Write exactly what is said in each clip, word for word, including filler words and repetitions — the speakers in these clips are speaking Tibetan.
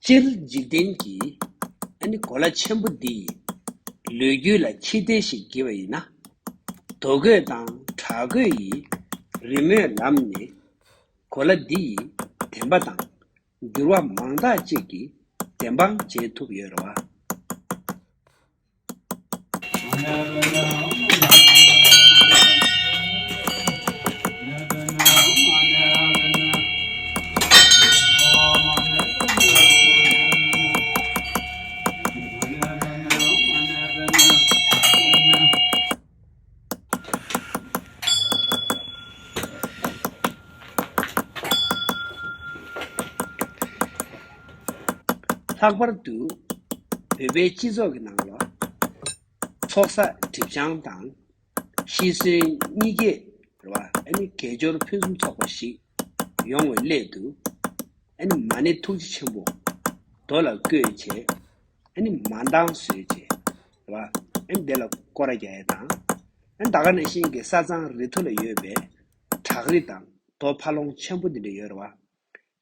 སྤྱིར་འཇིག་རྟེན་གྱི་ཨ་ནི་གོ་ལ་ཆེན་པོ་འདི་ཡི་ལོ་རྒྱུས་ལ་ཕྱིར་བལྟས་ཤིག་བགྱིས་པ་ཡིན་ན། རྡོ་བརྐོས་དང་བྲག་བརྐོས་ཡི་རི་མོའི་ལམ་ནས་གོ་ལ་འདི་ཡི་བདེན་པ་དང་འགྱུར་བ་མང་དག་ཅིག་གི་བདེན་དཔང་བྱེད་ཐུབ་ཡོད་རེད་བ། ལྷག་པར་དུ་བོད་པའི་སྤྱི་ཚོགས་ཀྱི་ནང་ལ་ཚོགས་བསགས་སྒྲིབ་སྦྱང་དང་ཤི་གསོན་གཉིས་ཀས་རེད་བ། ཨ་ནི་དགེ་སྦྱོར་ཕུན་སུམ་ཚོགས་པ་ཞིག་ཡོང་བའི་སླད་དུ། ཨ་ནི་མ་ཎི་ཐུགས་རྗེ་ཆེན་པོ་རྡོ་ལ་བརྐོས་བྱས། ཨ་ནི་མ་འདང་བཟོས་བྱས་རེད་བ། ཨ་ནི་དེ་ལ་སྐོར་ར་རྒྱག་ཡས་དང་། ཨ་ནི་ད་ག་ནང་བཞིན་གྱི་ས་གཙང་རི་ཐོག་ལ་ཡོད་པའི་བྲག་རི་དང་རྡོ་ཕ་ལོང་ཆེན་པོ་འདི་འདྲ་ཡོད་རེད་བ།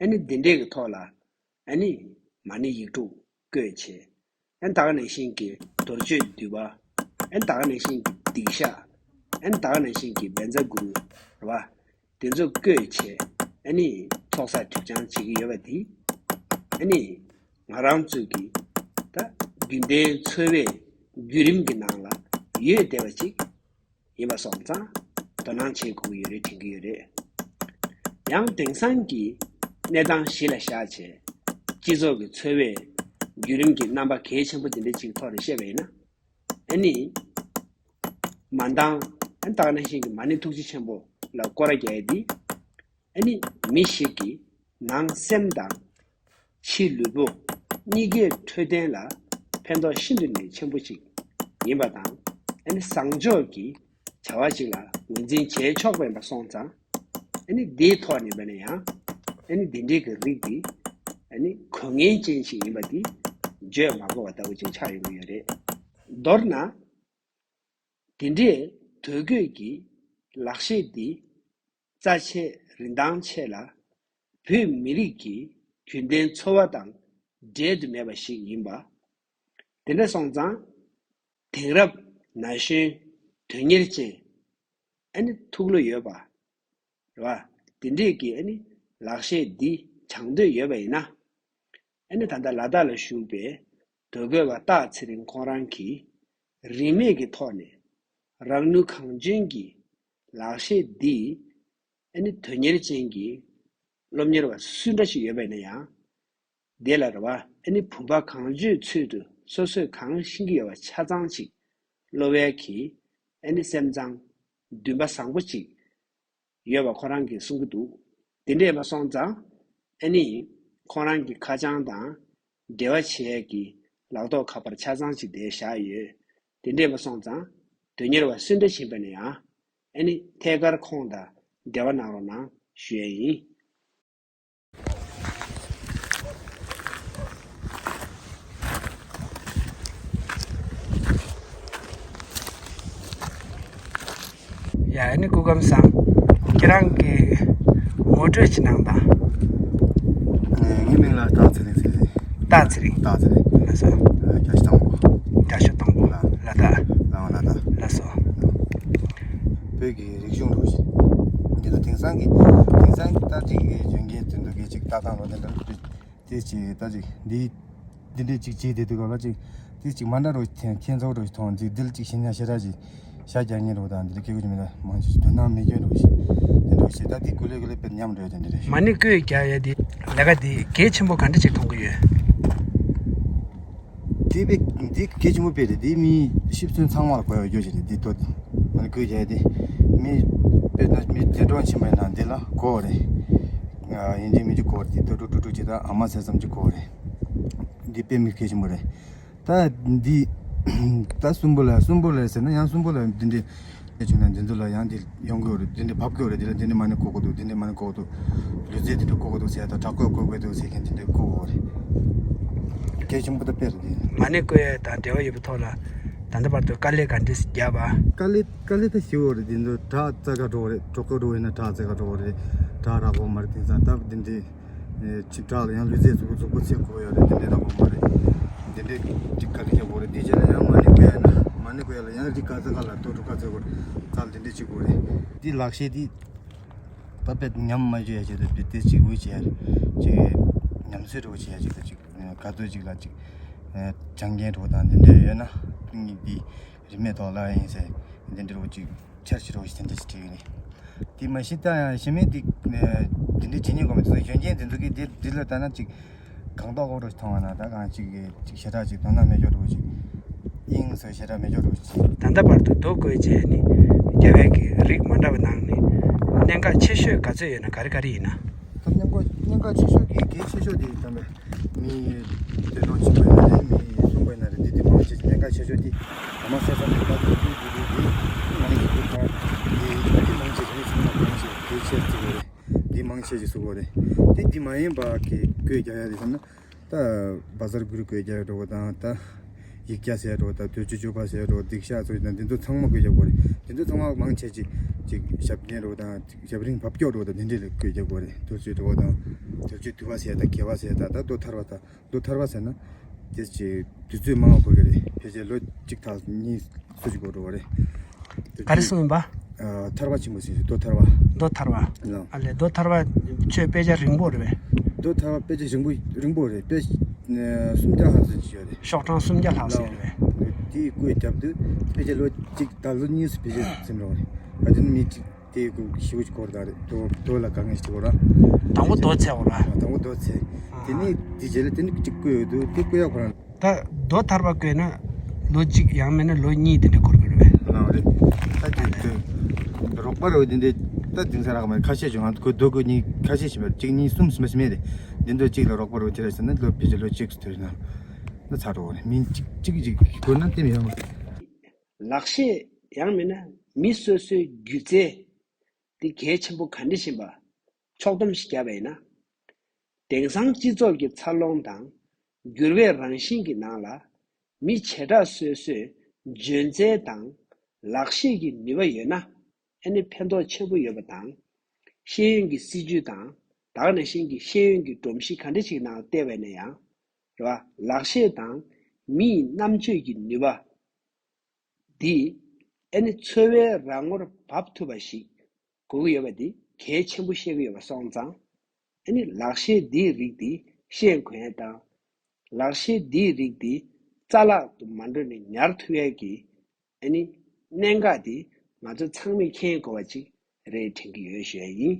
ཨ་ནི་འདི་འདྲས་ཀྱི་ཐོག་ལ་ཨ་ནི་མ་ཎི་ཡིག་དྲུག་བརྐོས་བྱས། ཨ་ནི་ད་ག་ནང་བཞིན་གྱི་རྡོ་གཅོད་འདུས་པ། ཨ་ནི་ད་ག་ནང་བཞིན་གྱི་སྡིག་བཤགས། ཨ་ནི་ད་ག་ནང་བཞིན་གྱི་བཛྲ་གུ་རུ་རེད་བ། དེ་ཚོ་བརྐོས་བྱས་ཨ་ནི་ཚོགས་བསགས་སྒྲིབ་སྦྱང་བྱེད་ཀྱི་ཡོད་པ་དེ། ཨ་ནི་ང་རང་ཚོ་གི་ད་རྒྱུན་ལྡན་འཚོ་བའི་བརྒྱུད་རིམ་གྱི་ནང་ལ་ཡོད་བསྡད་པ་ཅིག་ཡིན་པ་སོང་ཙང་དོ་སྣང་བྱེད་དགོས་ཀྱི་ཡོད་རེད་དྲན་གྱི་ཡོད་རེད། ཡང་དེང་སང་གི་གནས་སྟངས་གཞི་ལ་བཞག་བྱས་སྤྱི་ཚོགས་ཀྱི་འཚོ་བའི་བརྒྱུད་རིམ་གྱི་རྣམ་པ་གལ་ཆེན་པོ་དེ་འདྲ་ཅིག་ཐོག་ནས་བཤད་པ་ཡིན་ན། ཨ་ནི་མ་འདང་། ཨ་ནི་ད་ག་ནང་བཞིན་གྱི་མ་ཎི་ཐུགས་རྗེ་ཆེན་པོ་ལ་སྐོར་ར་རྒྱག་ཡས་འདི། ཨ་ནི་མི་ཞིག་གི་ནང་སེམས་དང་ཕྱི་ལུས་པོ་གཉིས་ཀའི་འཕྲོད་བསྟེན་ལ་ཕན་ཐོགས་ཤིན་ཏུ་ནས་ཆེན་པོ་ཞིག་ཡིན་པ་དང་། ཨ་ནི་བཟང་ཕྱོགས་ཀྱི་བྱ་བ་ཞིག་ལ་ངོས་འཛིན་བྱེད་ཆོག་པ་ཡིན་པ་སོང་ཙང་། ཨ་ནི་དེའི་ཐོག་ནས་བྱས་ན་ཡང་ཨ་ནི་འདི་འདྲའི་གི་རིགས་འདི་ཨ་ནི་དགོས་ངེས་ཅན་ཞིག་ཡིན་པ་འདི་བརྗོད་མ་དགོས་པ་ལྟ་བུ་ཅིག་ཆགས་ཡོང་གི་ཡོད་རེད། མདོར་ན། དེ་འདྲའི་རྡོ་བརྐོས་ཀྱི་ལག་ཤེས་འདི་རྩ་ཆེ་རིན་ཐང་ཆེ་ལ། བོད་མི་རིགས་ཀྱི་རྒྱུན་ལྡན་འཚོ་བ་དང་འབྲལ་དུ་མེད་པ་ཞིག་ཡིན་པ། དེ་འདྲ་སོང་ཙང་དེང་རབས་ན་གཞོན་དོན་གཉེར་ཅན་ཨ་ནི་ཐུགས་བློ་ཡོད་པ་རེད་བ། དེ་འདྲས་ཀྱི་ཨ་ནི་ལག་ཤེས་འདི་སྦྱང་འདོད་ཡོད་པ་ཡིན་ན། ཨ་ནི་ད་ལྟ་ལ་དྭགས་ལ་བཞུགས་པའི་རྡོ་བརྐོས་པ་སྟག་ཚེ་རིང་ཁོང་རང་གིས་རིན་མེད་ཀྱི་ཐོག་ནས་རང་ནུས་གང་འཇོན་གྱིས་ལག་ཤེས་འདི་ཨ་ནི་དོན་གཉེར་ཅན་གྱི་སློབ་གཉེར་བ་སུ་འདྲ་ཞིག་ཡོད་པ་ཡིན་ན་ཡང་། དེ་ལ་རེད་བ། ཨ་ནི་བུམ་པ་གང་བྱོའི་ཚུལ་དུ་སོ་སོས་གང་ཤེས་ཀྱི་ཡོད་པ་ཆ་ཚང་ཅིག་སློབ་པའི་གི་ཨ་ནི་སེམས་བཟང་འདུན་པ་བཟང་པོ་ཅིག་ཡོད་པ་ཁོ་རང་གིས་གསུང་གི་འདུག་དེ་འདྲས་མ་སོང་ཙང་ཨ་ནི་ཁོ་རང་གི་ཁ་བྱང་དང་འབྲེལ་བ་བྱེད་ཡས་ཀྱི་ལག་ཐོགས་ཁ་པར་ཆ་ཚང་ཅིག་དེ་བཞག་ཡོད། དེ་འདྲས་མ་སོང་ཙང་དོན་གཉེར་བ་སུ་འདྲ་ཞིག་ཡིན་པ་ན་ཡང་ཨ་ནི་ཐད་ཀར་ཁོང་དང་འབྲེལ་བ་གནང་རོགས་གནང་ཞུ་ཡས་ཡིན། ཡ། ཨ་ནི་སྐུ་ཁམས་བཟང་། ཁྱེད་རང་གི་ངོ་སྤྲོད་ཅིག་གནང་དང་། ངའི་མིང་ལ་སྟག་ཚེ་རིང་ཟེར། སྟག་ཚེ་རིང་། སྟག་ཚེ་རིང་། ལགས་སོ། རྒྱ་ཤོད་དང་པོ། རྒྱ་ཤོད་དང་པོ། ལ་དྭགས། ལ་དྭགས། ལགས་སོ། བོད་ཀྱི་རིག་གཞུང་རུ་ཞིག་འདི་ཚོ་དེང་སང་གི་དེང་སང་གི་ལྟ་ཅིག་གི་གཞོན་སྐྱེས་དེ་ཚོ་གི་ཅིག་ལྟ་སྟངས་རུ་དེ་འདྲ་དེ་ཅིག་ལྟ་ཅིག་འདི་འདི་འདྲས་ཅིག་བྱས་དེ་དུས་སྐབས་ལ་ཅིག་དེ་ཅིག་མ་འདྲ་རུ་ཁྱེད་ཁྱེད་ཚོ་རུ་མཐོང་འདི་འདིར་ཅིག་ཞེ་ཉ་ཞེ་དྲག་ཅིག་ཤ་རྒྱག་ཉེ་རུ་དང་འདི་ལ་སྐད་གོ་ཅིག་མི་འདྲ་མང་ཆེ་དོ་སྣང་མེད་སྐྱོན་རུ་ཞིག་དེ་འདྲ་ཞིག་ད་འདི་གུ་ལེ་གུ་ལེ་དཔེ་ཉམས་འགྲོ་ཡ་དེ་འདྲ་རེད། མ་ཎི་བརྐོས་རྒྱག་ཡ་དེ་ལས་ཀ་དེ་གལ་ཆེན་པོ་ག་འདྲ་ཅིག་མཐོང་གི་ཡོད། དེ་བས་འདི་གལ་ཆེན་པོ་དཔེ་རེད། དེ་མི་ཤི་གསོན་ཚང་མ་ལ་གོ་ཡ་རྒྱུ་ཞིག་རེད། འདི་ཐོ་མ་ནི་བརྐོས་བྱས་ཏེ་མི་དཔེར་ན་མི་བདེ་འགྲོ་ཕྱིན་པ་ཡིན་ན་འདི་ལ་གོ་བ་རེད། ཡིན་གཅིག་མིན་གཅིག་གོ་བ་རེད། འདི་ཐོ་ཀྲུག་ཀྲུག་ཀྲུག་ཅིག་དང་ཨ་མ་ཟེར་ཙམ་ཅིག་གོ་བ་རེད། འདི་དཔེ་མི་གལ་ཆེན་པོ་རེད། ད་འདི་ད་གསུམ་པོ་ལ་གསུམ་པོ་ལ་ཟེར་ན་ཡང་གསུམ་པོ་ལ་འདི་འདྲའི་བྱུང་ན་འདི་ཚོ་ལ་ཡང་འདི་ཡོང་གི་ཡོད་རེད། འདི་འདྲ་བབས་ཀྱི་ཡོད་རེད། འདི་ལ་འདི་འདྲ་མ་ཎི་བརྐོ་གི་འདུག་འདི་འདྲ་མ་ཎི་བརྐོ་གི་འདུག་ལུས་རྩལ་འདི་འདྲ་བརྐོ་གི་འདུག་ཟེར་དང་བྲག་བརྐོས་བརྐོ་གི་འདུག་ཟེར་མཁན་འདི་འདྲ་བརྐོ་གི་ཡོད་རེད། གལ་ཆེན་པོ་ད་དཔེ་རེད་འདི། མ་ཎི་བརྐོ་ཡས་དང་འབྲེལ་བ་ཡོད་པའི་ཐོག་ལ་ད་ལྟ་བར་དུ་དཀའ་ལས་ག་འདྲས་བརྒྱབ་པ། དཀའ་ལས་དཀའ་ལས་ད་ཞེ་པོ་རེད། འདི་ཚོ་བྲག་རྩ་ཁ་འགྲོ་གི་རེད། བྲག་བརྐོས་འགྲོ་ཡིན་ན་བྲག་རྩ་ཁ་འགྲོ་གི་རེད། བྲག་རགས་པོ་མ་རེད། དེང་སང་སྟབས་འདི་འདྲའི་ ཨེ་ཆིབས་བྲག་ལ་ཡང་ལུས་རྩལ་ཚུགས་ཚུགས་པོ་ཚེ་འཁོར་ཡ་རེད། དེ་འདྲས་དང་པོ་མ་རེད། དེ་འདྲས་ཅིག་ག་ལེ་རྒྱག་དགོས་རེད། དེ་རྗེས་ལ་ཡང་མ་ཎི་བསྐུལ་ཡ་ན་མ་ཎི་བསྐུལ་ཡ་ལ་ཡང་རི་ག་ས་ག་ལ་ལྟོ་འགྲོ་ག་ཚོད་དགོས་རྩལ་དེ་འདྲས་ཅིག་དགོས་རེད། དེ་ལག་ཤེས་དེ་ད་དཔེ་ཉམས་མ་བཅུག་ཡ་ཆེད་དུ་དཔེ་དེ་ཅིག་འུ་བྱེད་ཡ་རེད། ཅིག་ཉམས་གསོ་འདྲ་བོ་བྱེད་ཡ་ཅིག་ད་ཅིག་ག་ཚོད་ཅིག་ལ་ཅིག་ཨེ་སྦྱང་མཁན་འདྲ་བོ་དང་དེ་འདྲས་ཡོད་ན་ཀུན་གྱིས་དེ་རིན་མེད་ཐོག་ལ་ཡིན་ཟེར་དེ་འདྲས་འདྲ་བོ་ཅིག་འཆར་གཞི་འདྲ་བོ་ཞིག་དེ་འདྲས་ཅིག་བྲིས་ཡོད་རེད། དེ་མ་གཞི་ད་ཡང་གཞི་མེད་དེ་དེ་འདྲའི་བྱེད་ཉེན་དགོས་མེད། དེ་ཚོ་གཞོན་སྐྱེས་དེ་ཚོ་གིས་དེ་འདི་ལ་ལྟ་ན་ཅིག་གང་ལྟོགས་ཀོ་འདྲ་ཞིག་མཐོང་བ་ན་ད་གང་ཅིག་གིས་ཅིག་ཞེ་དྲག་ཅིག་དོ་སྣང་མེད་ཀྱོག་འདྲ་བོ་ཅིག་དབྱིངས་སུ་ཞེ་དྲག་མེད་ཀྱོག་འདྲ་བོ་ཅིག་ད་ལྟ་བར་དུ་རྡོ་བརྐོས་བྱས་ནས་རྒྱ་བལ་གྱི་རིགས་མ་འདྲ་བའི་ནང་ནས་གནད་འགག་ཆེ་ཤོས་ག་ཚོད་ཡོད་ན་ག་རེ་ག་རེ་ཡིན་ན། ད་གནད་འགག་གནད་འགག་ཆེ་ཤོས་ཀྱི་གལ་ཆེ་ཤོས་དེ་ཡིན་ད་མེད། མི་དེ་ལོ་གཅིག་པ་ཡིན་ན་རེད། མི་གསུམ་པ་ཡིན་ན་རེད། འདི་དེ་མང་ཆེ་གནད་འགག་ཆེ་ཤོས་དེ་ཨ་མ་ས་ས་དེ་ལྟ་དུ་དུ་དུ་དུ་དེ་ང་ཡི་གི་ཁ་དེ་དེ་མང་ཆེ་ཞིག་ནི་སུ་མ་མང་ཆེ་གལ་ཆེ་ཟེར་གི་རེད། འདི་མང་ཆེ་ཞིག་སུ་གོ་རེད། དེ་འདི་མ་ཡིན་པ་གི་བཀོད་རྒྱག་ཡ་རེད་བསམ་ན་ད་བ་ཟར་གུར་བཀོད་རྒྱག་འགྲོ་བ་དང་ད་ཡིག་བརྒྱ་ཟེར་འགྲོ་བ་དང་དུས་ཅི་བཅུ་པ་ཟེར་འགྲོ་བ་སྡིག་བཤགས་ཚོ་དང་འདི་ཚོ་ཚང་མ་བཀོད་རྒྱག་གོ་རེད། འདི་ཚོ་ཚང་མ་མང་ཆེ་ཅིག་ཅིག་ཞབས་བརྟན་འགྲོ་བ་དང་ཞབས་རིང་བབ་སྐྱོར་འགྲོ་བ་དང་འདི་འདྲས་ལ་བཀོད་རྒྱག་གོ་རེད། དུས་ཅི་འགྲོ་བ་དང་དུས་ཅི་དུ་བ་ཟེར་དང་དགེ་བ་ཟེར་དང་ད་རྡོ་ཐར་བ་དང་། རྡོ་ཐར་པ་ཟེར་ན། དེ་ཅི་དུས་ཚོད་མང་བ་འགོར་གི་རེད། ཕལ་ཆེར་ལོ་གཅིག་དང་གཉིས་སུ་ཅིག་འགོར་འགྲོ་བ་རེད། ག་རེ་གསུངས་ཡིན་པ། ཨ། ཐར་པ་ཆེན་པོ་ཟེར་རྡོ་ཐར་པ། རྡོ་ཐར་པ། ལགས། ཨ་ལས་རྡོ་ཐར་པ་ཆོས་དཔེ་ཆ་རིང་པོ་རེད་པས། རྡོ་ཐར་པ་དཔེ་ཆ་རིང་པོ་རིང་པོ་རེད། དཔེ་ཆ་སུམ་བརྒྱ་ལྷག་ཙམ་ཅིག་ཡོད་རེད། ཤོག་གྲངས་སུམ་བརྒྱ་ལྷག་ཙམ་ཡོད་རེད་པས། དེའི་བཀོད་རྒྱབ་དུས་ཕལ་ཆེར་ལོ་གཅིག་དང་ལོ་གཉིས་སུ་ཕལ་ཆེར་ཟིན་འགྲོ་བ་རེད། ཨ་དེ་ནི་མི་གཅིག་དེའི་སྒོ་ཞེ་པོ་ཅིག་འཁོར་ད་རེད། རྡོ་རྡོ་ལ་དཀའ་ངལ་ཞིག་འཁོར་ར། དང་པོ་རྡོ་ཚད་འོ་ར། དང་པོ་རྡོ་ཚད། དེ་ནས་དེ་རྗེས་ལ་དེ་ནི་གཅིག་བརྐོས་ཡོད་འདུག་དེ་བརྐོས་ཡག་ཁོ་རང་། ད་རྡོ་ཐར་པ་བརྐོས་ན་ལོ་གཅིག་ཡང་མིན་ན་ལོ་གཉིས་དེ་འདྲ་འཁོར་གི་རེད་པས། ལགས་རེད། ད་དེ་དེ་རོགས་པ་རེད་པས། དེ་འདྲ་ད་དེང་སང་རག་མ་རེད། ཁ་ཤས་ཅིག་ང་ཁོ་རྡོ་བརྐོས་ནི་ཁ་ཤས་ཤིག་མ་རེད། གཅིག་གཉིས་གསུམ་ཟིན་པ་ཟིན་མེད་རེད། འདི་འདྲ་གཅིག་ལ་རོགས་པ་རེད་པས། དེ་རེད་ཟེར་ན་ལོ་ཕལ་ཆེར་ལོ་གཅིག་སུ་དེ་རེད་ན་ན་ཚར་འགྲོ་བ་རེད། མི་གཅིག་གཅིག་གཅིག་དགོས་ན་དེ་མི་ཡོང་བ། ལག་ཤེས་ཡང་མིན་ན་མི་སོ་སོའི་སྒྱུ་རྩལ་འདི་གལ་ཆེན་པོ་ག་འདྲ་ཞིག་ཡིན་པ་ཕྱོགས་བསྡོམས་ཤིག་བརྒྱབ་པ་ཡིན་ན། དེང་སང་སྤྱི་ཚོགས་ཀྱི་འཚར་ལོངས་དང་འགྱུར་བའི་རང་བཞིན་གྱི་ནང་ལ་མི་བྱེ་བྲག་སོ་སོའི་འཇོན་རྩལ་དང་ལག་ཤེས་ཀྱི་ནུས་པ་ཡོད་ན་ཨ་ནི་ཕན་ཐོགས་ཆེན་པོ་ཡོད་པ་དང་། ཤེས་ཡོན་གྱི་སྲིད་ཇུས་དང་ད་ག་ནང་བཞིན་གྱི་ཤེས་ཡོན་གྱི་སྒྲོམ་གཞི་ག་འདྲ་ཞིག་ནང་བལྟས་པ་ཡིན་ན་ཡང་། རེད་བ། ལག་ཤེས་དང་མི་ཡི་རྣམ་དཔྱོད་ཀྱི་ནུས་པ་འདི་ཨ་ནི་འཚོ་བའི་རང་ངོར་བབས་ཐུབ་པ་ཞིག་དགོས་ཀྱི་ཡོད་པ་འདི་གལ་ཆེན་པོ་བཤད་ཀྱི་ཡོད་པ་སོང་ཙང་། ཨ་ནི་ལག་ཤེས་འདིའི་རིགས་འདི་ཤེས་གོ་ཡ་དང་། ལག་ཤེས་འདིའི་རིགས་འདི་རྩ་བརླག་ཏུ་མ་འགྲོ་ནས་ཉར་ཐུབ་ཡ་གི་ཨ་ནི་གནད་འགག་འདི་ང་ཚོ་ཚང་མས་མཁྱེན་དགོས་པ་ཅིག་རེད་དྲན་གྱི་ཡོད་ཞུ་ཡ་ཡིན།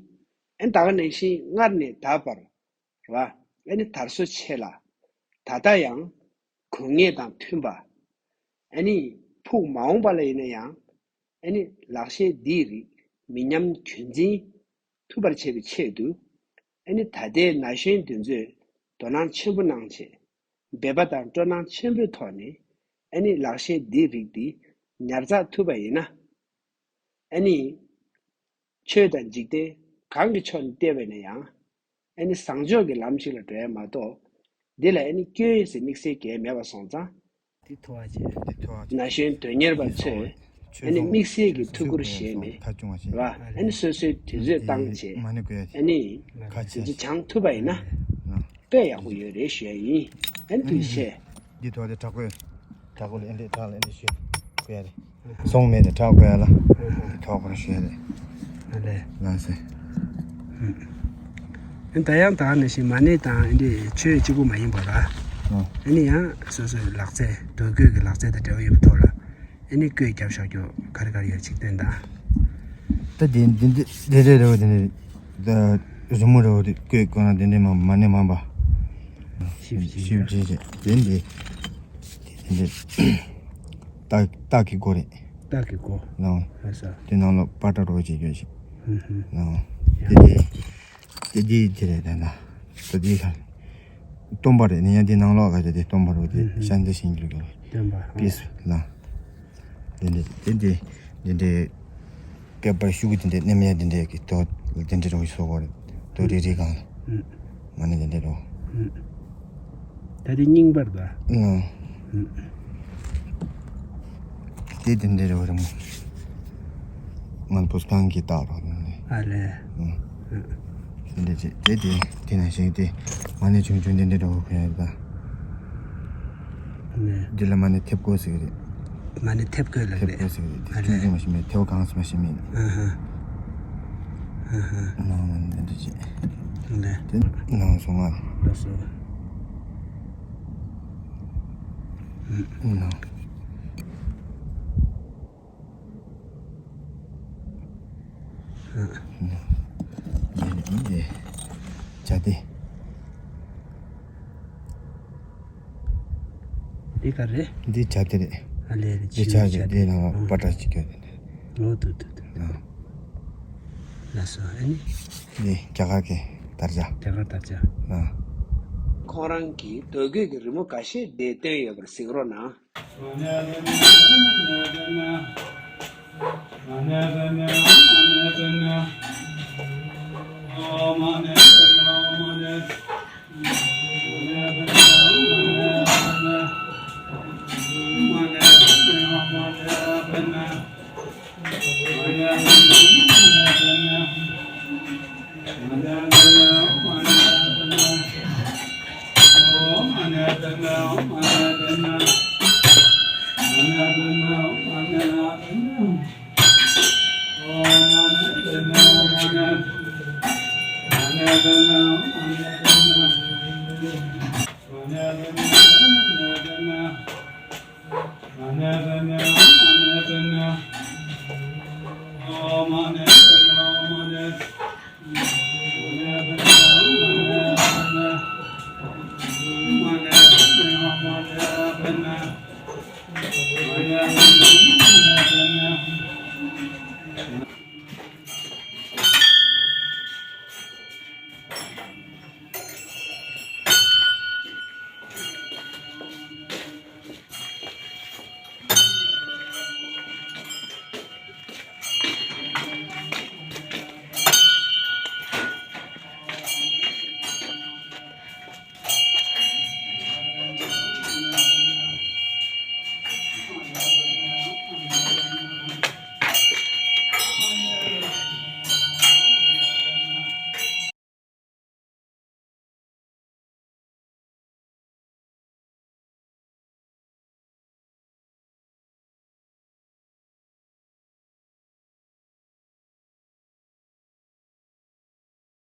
ཨ་ནི་ད་ག་ནང་བཞིན་སྔར་ནས་ད་བར། རེད་བ། ཨ་ནི་དར་སྲོལ་ཆེ་ལ། ད་ལྟ་ཡང་དགོས་ངེས་དང་མཐུན་པ། ཨ་ནི་ཕུགས་མ་འོངས་པ་ལ་ཡིན་ན་ཡང་ཨ་ནི་ལག་ཤེས་འདིའི་རིགས་མི་ཉམས་རྒྱུན་འཛིན་ཐུབ་པར་བྱེད་པའི་ཆེད་དུ། ཨ་ནི་ད་ལྟའི་ན་གཞོན་འདི་ཚོས་དོ་སྣང་ཆེན་པོ་གནང་བྱས། འབད་པ་དང་སྤྲོ་སྣང་ཆེན་པོའི་ཐོག་ནས་ཨ་ནི་ལག་ཤེས་འདིའི་རིགས་འདི་ཉར་ཚགས་ཐུབ་པ་ཡིན་ན། ཨ་ནི། ཆོས་དང་འཇིག་རྟེན་གང་གི་ཕྱོགས་ནས་བལྟས་པ་ཡིན་ན་ཡང་། ཨ་ནི་བཟང་ཕྱོགས་ཀྱི་ལམ་ཞིག་ལ་འགྲོ་ཡ་མ་གཏོགས། འདི་ལ་ཨ་ནི་སྐྱོན་ཡོན་ཟེར་དམིགས་བསལ་གང་ཡང་མེད་པ་སོང་ཙང་། འདི་ཐོ་བ་བྱས། འདི་ཐོ་བ་བྱས། ན་གཞོན་དོན་གཉེར་པ་ཚོས་ཨ་ནི་དམིགས་བསལ་གྱི་ཐུགས་ཁུར་བཞེས་ནས། ཐག་བཅུང་བ་བྱས། ར་ཨ་ནི་སོ་སོའི་དུས་ཚོད་བཏང་བྱས། མ་ཎི་བསྐུལ་ཡ་བྱས། ཨ་ནི་ཁ་ཆེ་དེ་ཚོ་སྦྱང་ཐུབ་པ་ཡིན་ན། ན། དཔེ་ཡག་པོ་ཡོད་རེད་ཞུ་ཡ་ཡིན། ཨ་ནི་ཐུགས་རྗེ་ཆེ། འདི་ཐོག་དེ་དྲག་པོས། དྲག་པོ་ལ་ཨེ་འདྲས་དྲག་ལ་ཨེ་འདྲས་ཞུ་དགོས་ཡ་རེད། སོང་མེད་དེ་དྲག་དགོས་ཡ་ལ། འདི་ཐོག་ཁོ་རང་ཞུ་ཡ་རེད། ཨ་ལས། ལགས་སེ། ཨ་ད་ཡང་ད་ནང་བཞིན་མ་ཎི་དང་ཨེ་འདྲས་ཆོས་གཅིག་པུ་མ་ཡིན་པ་ལ། ཨ་ནི་ཡང་སོ་སོའི་ལག་རྩལ་རྡོ་བརྐོས་ཀྱི་ལག་རྩལ་དང་འབྲེལ་བ་ཡོད་པའི་ཐོག་ལ། ཨ་ནི་བཀོད་རྒྱབ་བཞག་རྒྱུ་ག་རེ་ག་རེ་ཡོད་ཅིག་སྟོན་དང་། ད་དེ་འདི་འདི་འདི་རེད་རེད་འདི་འདི་ད་རི་མོ་རེད་འདི་བཀོད་དགོས་ན་འདི་འདི་མ་མ་ཎི་མ་པ། ཞིབ་ཞིབ་ཞིབ་ཅིག་ཅིག་འདི་འདི་འདི་འདི་སྟག་སྟག་གི་མགོ་རེད། སྟག་གི་མགོ། ལགས། ལགས་སོ། དེ་ནང་ལ་པ་ཏྲ་རོ་ཅིག་ཡོད་ཞིག་ཧུམ་ཧུམ། ལགས། དེ་དེ། དེ་འདི་དེ་རེད་ད་ལ། ད་འདི་ཁ། སྟོན་པ་རེད་ནི་ཡང་འདི་ནང་ལོགས་ཁ་དེ་སྟོན་པ་རེད་དེ་ཧུམ་ཧུམ། ཤཱནྟི་སེང་གེ་ལ། སྟོན་པ། པིས་ལ། འདི་འདི་འདི་འདི་འདི་འདི་པད་པར་ཤུ་གུ་འདི་འདི་ནེམ་ཡ་འདི་འདི་གི་དོ་འདི་འདི་རོ་སོ་གོ་རེད་དོ་རེ་རེ་གང་ལ། ཧུམ། མ་ནི་འདི་འདི་རོ། ཧུམ། ད་དེ་རྙིང་པར་ད། ལ། དེ་དེ་འདྲ་རེད་བ་རེད་མོ། ང་ལ་བུ་སྒང་གི་རྟགས་རོགས་གནང་ལེ། ཨ་ལས། ཨ། འདི་འདྲ་བྱས་དེ་དེ་དེ་ནང་བཞིན་དེ་མ་ཎི་ཆུང་ཆུང་དེ་འདྲ་འདྲ་བོ་གོན་ཡ་རེད་ད། ནས། འདི་ལ་མ་ཎི་ཐེབས་བཀོད་ཟེར་གི་རེད། མ་ཎི་ཐེབས་བཀོད་ལབ་ཐེབས་རེད། བཀོད་ཟེར་གི་རེད། དེ་ཨ་ཆུང་ལས། ཆུང་མ་ཤེས་མེད། ཐེབས་གང་སོང་མ་ཤེས་མེད། ཨ་ཧ། ཨ་ཧ། ནང་མ་ཎི་འདི་འདྲ་བྱས། ལས། དེ་ནང་སོང་ང་། ལགས་སོ། ནང་། འདི་བྱ་དེ། འདི་ག་རེད། འདི་བྱ་དེ་རེད། ཨ་ལས་རེད། འདི་བྱ་དེ་འདི་ནང་ལ་པ་ཏྲ་གཅིག་བརྒྱབ་དེ་འདྲ། ཨོ་འདུག་འདུག་འདུག་ཨ། ལགས་སོ། ཨ་ནི། འདི་རྒྱ་གར་གྱི་དར་ཆ། རྒྱ་གར་དར་ཆ། ཨ། ཁོང་རང་གིས་རྡོ་བརྐོས་ཀྱི་རི་མོ་འགའ་ཤས་འདིར་བཏོན་ཡོད་པར་གཟིགས་རོགས་གནང་།